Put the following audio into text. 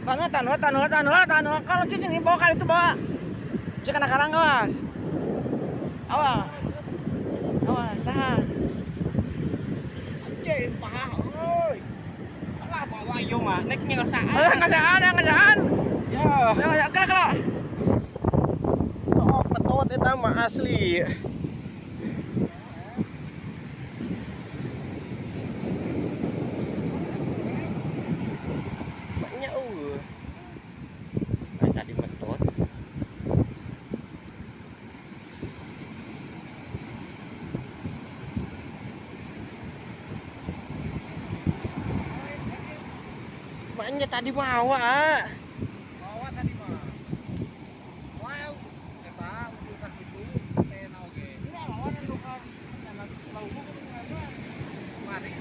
Tanah, tanah, tanah, tanah, tanah. Kalau cicing ini bawa kali itu bawa. Bisa kena karang, awas. Awas. Awas, tahan. Anjing, paha euy. Alah bawa ieu mah, nek ngasaan. Eh, ngasaan, ngasaan. Ya. Ngasaan, kena, kena. Oh, betot eta mah asli. Banyak eueuh. Nah, tadi betot. Maknya tadi bawa. Bawa tadi mah. Wow, eta urusan kitu teh na oge. Ini lawan anu kan lalu Mari.